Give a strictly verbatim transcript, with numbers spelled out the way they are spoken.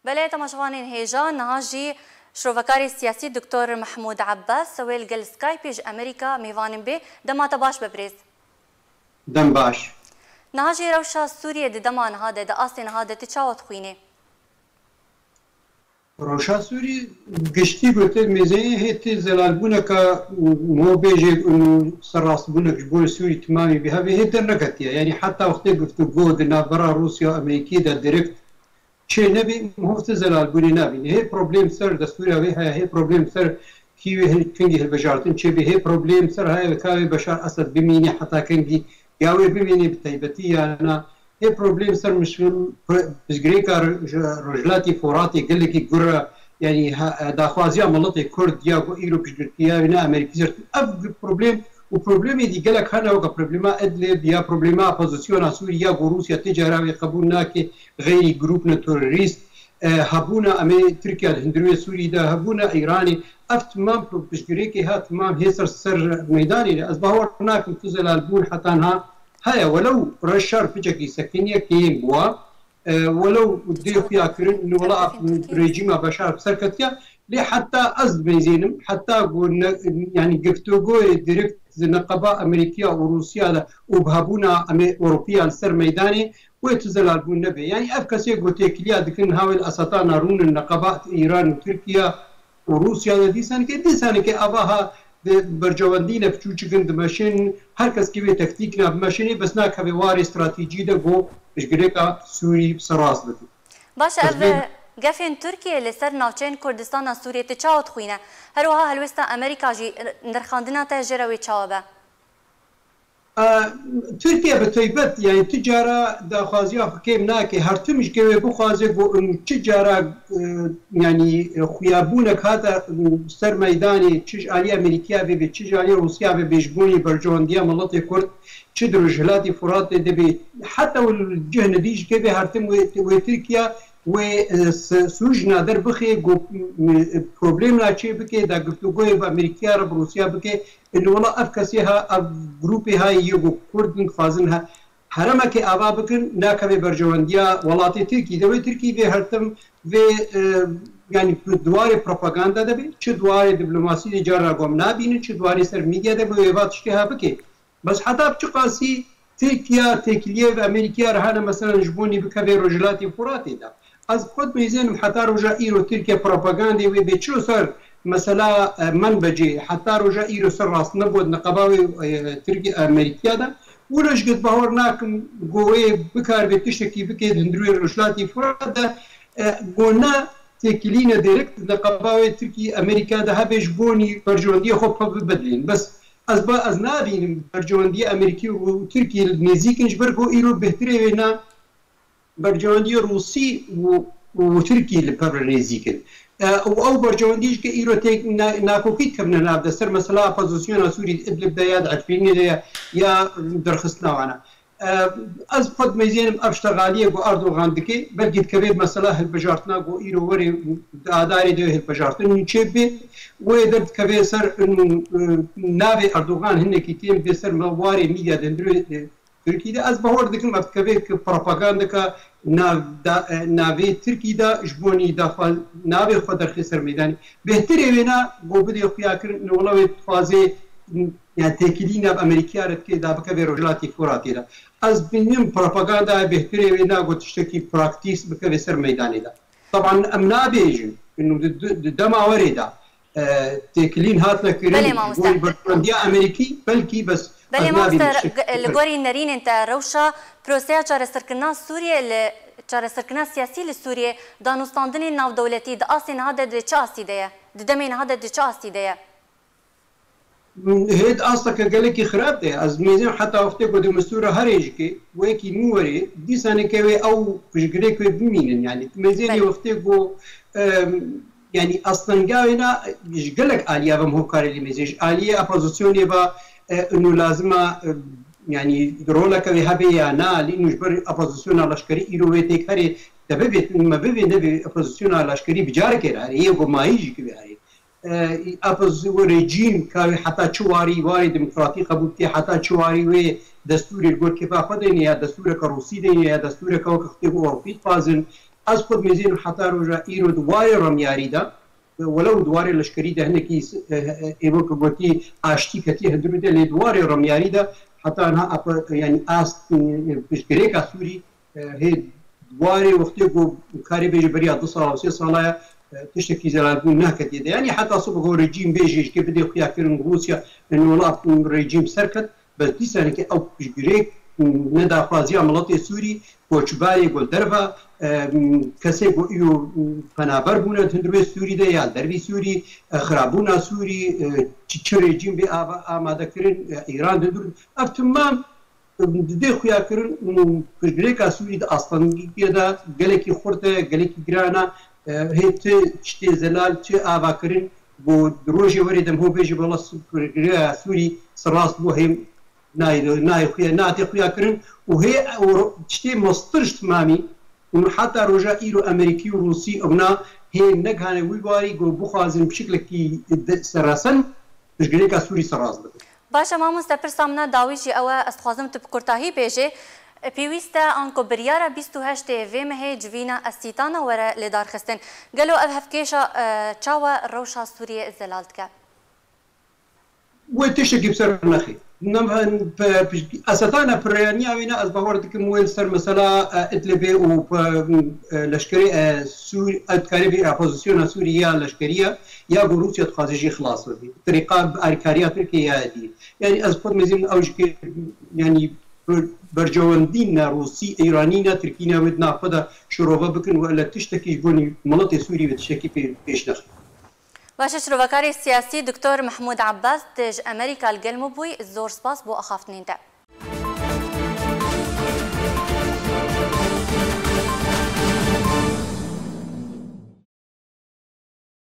Belê, temaşevanên hêja, niha jî şrovekarê siyasî Doktor Mehmûd Ebbas, wê li gel Skypeê ji Amerîka mêvanên bê. Dema te baş be birêz. Dem baş. Niha jî rewşa Sûriyê di dema niha de, di astê niha de tu çawa dixwînî? Rewşa Sûrî giştî gotin mêzeyê hê tê zelalbûneka, mo bêjê û serrastbûnek ji bo Sûrî timamî bi hevê hê derneketiye. Yanî heta wextê guftûgo di navbera Rûsya û Amerîkî de direkt çê nebî, mihov ti zelalbûnê nabîne. Hê problem ser destûra wê heye, hê problem ser kî wê hin-, kengî hilbijartin çêbê, hê problem ser heye ka wê Beşar Esed bimîne heta kengî ya wê bimîne bi taybetî ya na. Hê problem ser mişkil, pre-, piştgirêka ro-, ji Rojhilatî Foratê gelekî gur e. Yanî he-, daxwaziya miletê Kurd ya ku îro piştgirtiya wê ne Amerîkî ser. Ev problem û problemê dî gelek hene weke problema Idlib ya problema opozisyona Sûrî ya ku Rûsya ti cara wê qebûl nake, xeyrî grûp ne terorîst, e, hebûna em ê Tirkiye li hundirê Sûrî de, hebûna Îranê, ev timam piştgirêkê ha timam hê ser ser meydanê ne. Ez bawer nakim tu zelalbûn heta niha heye, welew reşar piçekî sekiniye kêm bûa, e, welew dê xuya kirin, li wela rejîma Beşar bi ser ketiye, lê heta ez dibêzênim, heta ku ne, yanî giftogoyê direkt di neqeba Amerîkiya û Rûsya de û bi hebûna em ê Ewropiya li ser meydanê, wê tu zelalbûn nebe. Yanî ev kesê ku têkiliya dikin, ha wê li Esetana rûnin neqeba Îran û Tirkiya û Rûsya de dîsanekê, dîsanekê ava ha di bercewendî ne piçûçikin dimeşin, her kes ki wê tektîk na bimeşinê, bes nakeve warê stratejî de ku piştgirêka Sûrî bi ser rast bikin. Baş e, Ez ev bê- gefên Tirkiyê li ser navçeyên Kurdistana Sûriyê tu çawa dixwîne? Her wiha helwêsta Amerîka jî, nirxandina te jê re wê çawa be? Tirkiye bi taybet, yani tu cara daxwaziya xwe kêm nake. Her tim ji ke wê bixwaze ku em çi cara, e, yani, e, xuyabûnek hate, e, ser meydanê, çi ji alî Amerîkiya vê bê, çi ji alî Rûsya vê bê, ji bonê berjewendiya miletê Kurd, çi di Rojhilatî Furatê de bê, heta wê li cih nedî ji ke bê her tim wê, wê Tirkiye wê, e, s-, sûc nadir bixê ku, e, problemna çê bike, da giftugoyê bi Amerîkiya re, bi Rûsya bike, Ê li wela ev kesê ha, ev grûpê ha yê ku Kurd in dixwazin he-, heremekê ava bikin, nakeve berjewendiya welatê Tirkî de. Wê Tirkî vê her tim vê, e, yani di warê propaganda de be, çi di warê diplomasî de carna gom nabînin, çi di warê ser medya de be, wê va tiştê ha bike. Bes heta bi çi qasî Tirkiya têkiliyê ve Amerîkiya re hene, mesela ji bonî bikeve Rojhilatê Furatê de. Ez xwe dibêzênim heta roja îro Tirkiye propagandê wê bê çiro ser mesela, e, menbecê heta roja îro ser rast nebû di neqeba wê, e, Tirkiye Amerîkiya de. Wilo jî ez bawer nakim ku wê bikaribê tiştekî bike di hundirê Rojhilatî Furat de, e, ku ne têkilîne direkt di neqeba wê Tirkiye Amerîka de hebe ji bonî berjewendiyê xwe pe bibedilên. Bes ez ba, ez nabînim berjewendiyê Amerîkî û Tirkiyê nêzîk in, ji ber ku îro bêhtirê wê ne berjewendiyê Rûsî û, û Tirkî li pevre nêzîk in. E, û ew berjewendî jî ke îro tê na-, nakokî dikevine nav de ser mesela opozisyona Sûrî di Idlib de ya di Efrînê de ya, ya derxistina wan e. E, ez xwe dimeyzênim ev ştegaliyê ku Erdogan dike, belkî dikeve mesela hilbijartina ku îro werê di adarê de hilbijartin çê bê, wê derdikeve ser, e, navê Erdogan hinekî têm bê ser me warê medya de hundirê, e, Tirkî de. Ez bawer dikim ev dikeve ki propagandeka nav-, da-, e, navê Tirkî de ji bo nî daxwa navê xwe derxê ser meydanê. Bêhtirê wê na go bidê xuya kirin, ne wela wê dixwazê, yani têkilî nav Amerîkiya re dike da bikeve Rojhilatî Furatê de. Ez bînim propagandaya bêhtirê wê na go tiştekî praktîs bikeve ser meydanê de. Taban em nabêjin, inu di, di, di dema werê de, e, têkilîn hatine kirin, Belê, mamoste. Gorî berjewendiya Amerîkî, belkî bes Belê, ez nabînim mamoste, tiştek g-, li gorî nerînên te, rewşa proseya çareserkirina Sûriyê li, çareserkirina siyasî li Sûriyê, danûstandinên navdewletî di astê niha de di çi astî de ye? Di demê niha de di çi astî de ye? Hêt asteke gelekî xirab de. Ez mêzên heta wextê ku di Mistûra herê jî ke wekî nû werê, dîsanê ke wê ew piştgirêk wê bimînin. Yani mêzênê Belê. Wextê ku, em, yani aslengawê na ji gelek aliya ve mihokare lê mêzê. Ji aliyê opozisyonê ve, e, inu lazima, e, yani roleke wê hebe ya na, lê inu ji ber opozisyona leşkerî îro wê têk herê te bibê, me bibê, nebê opozisyona leşkerî bi carekê re herê, yê ku mayî jî ki wê herê. E, epiz û rejîm ka wê heta çi warî, warê demokratî qebûl bike, heta çi warî wê destûrê li gor kêfa xwe deyne ya destûreke rûsî deyne ya destûreke weke xwedê û ewropî dixwazin, Ez xwe dimêzînim heta roja îro di warê remyarî de, welew di warê leşkerî de hinekî, e, e, ê weke gotî aştî ketiye hundir bide, lê di warê remyarî de heta niha apa, yanî ast, e, piştgirêka Sûrî, e, hê di warê wextê ku karê bêje beriya du sala û sê sala ye, e, tiştekî zelalbûn naketiye de. Yanî heta sibê ku rejîm bêje ji kê bidê xuyakirin Rûsya, e, nola rejîm serket, bes dîsanekî ew piştgirêk, ne daxwaziya miletê Sûrî, koçbarê ku li derve, e, kesê ku îro penaber bûne di hundirê Sûrî de ya li dervî Sûrî, e, xirabûna Sûrî, e, çi, çi rejîm bê ava-, amadekirin, e, Îran di hundir. Ev timam, e, didê xuyakirin û piştgirêka Sûrî di astengiyê de gelekî xurt e, gelekî giran e, e, hê ti tiştê zelal, çi avakirin, ku di rojê werê de em ho bêjî, wela Sû-, Sûrî sirast bû, hê nayê, nayê xuya, nayê xuya kirin û hê û ro-, tiştê mestir ji timamî û heta roja îro Amerîkî û Rûsî ewna hê negihane wî warî ku bixwazin bi şiklekî de-, seresen piştgirêka Sûrî serast bikin. Baş e, mamoste, pirsa min a dawî jî ew e, ez dixwazim tu bi kurtahî bêjê. Pêwîst e anku biryara bîst û heştê vê mehê civîna Esîtana were lêdarxistin. Gelo ev hevkêşa, e, çawa rewşa Sûriyê zelal dike? Wê tiştekî bi ser nexê. Esîtana pirreyaniya wê ne, ez bawer dikim wê li ser mesela, e, Idlibê û, e, leşkerê, e, Sûr-, e, dikarê bê opozisyona Sûriyê ya leşkerî ye, ya ku Rûsya dixwaze jî xilas bibe. Bi tirîqa bi alîkariya Tirkiyê ya dî. Yanî ez xwe dimêzînim ew ji kê, yanî ber-, bercewendî ne Rûsî, Îranî ne Tirkî ne wê di nav xwe de şirove bikin û ele tiştekî ji bo miletê Sûrî ve tiştekî pê-, pêş nexin. Baş e, şirovekarê siyasî Doktor Mehmûd Abbas, tu ji Amerîka li gel me bûyî, zor spas bo axaftinên te.